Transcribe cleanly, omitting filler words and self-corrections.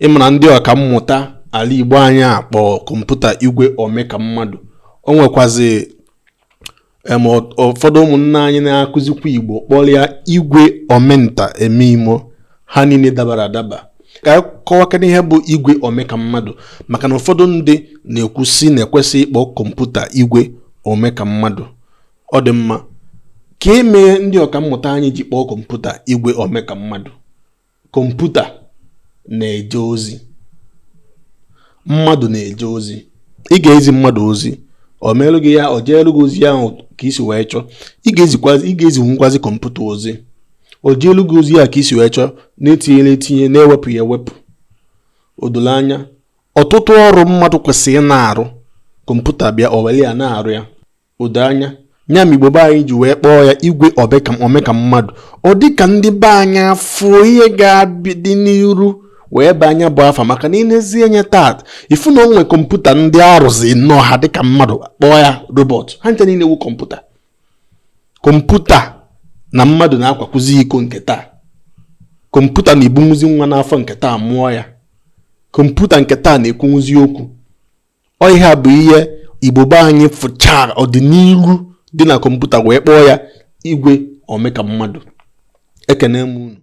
Ịma na ndị ọka mmụta ala Igbo anyị akpọ kọmputa igwe ome ka mmadụ. O nwekwazi ụfọdụ ụmụnne anyị na-akụzikwa Igbo kpọrọ ya igwe omenta eme imo. Ha niile dabara adaba. Ka anyị kọwakene ihe bụ igwe ome ka mmadụ, maka na ụfọdụ ndị na-ekwu sị na ekwesị ịkpọ kọmputa igwe ome ka mmadụ. Ọ dị mma ka e mee ndị ọkammụta anyị ji kpọọ kọmputa igwe ome ka mmadụ. Kọmputa na-eje ozi, mmadụ na-eje ozi. Ị ga-ezi mmadụ ozi, o meelu gị ya, o jeelu gị ozi ahụ ka i si wee chọọ. Ị ga-ezikwazi, ị ga-ezinwukwazi kọmputa ozi, o jeelu gị ozi ya ka i si wee chọọ, na-etinyela etinye, na-ewepụ ya ewepụ. O doro anya, ọtụtụ ọrụ mmadụ kwesịrị na-arụ, kọmputa bịa o were ya na-arụ ya. O doo anya, ya ma Igbo be anyị ji wee kpọọ ya igwe ome ka mmadụ. Ọ dị ka ndị be anyị afụ ihe ga-adị n'iru wee baa anya bụ afa, maka na i nezie anya taa, ị fụ na o nwe kọmputa ndị arụzi nnọọ ha dịka mmadụ, kpọọ ya robot. Ha ncha niile wụ kọmputa. Kọmputa na mmadụ na-akwakwụzi iko nke taa. Kọmputa na-ebunwuzi nwa n'afọ nke taa mụọ ya. Kọmputa nke taa na-ekwunwuzi okwu. Ọ ihe a bụ ihe Igbo be anyị fụchara ọdịnihu dị na kọmputa wee kpọọ ya igwe ome ka mmadụ. Ekene m unu.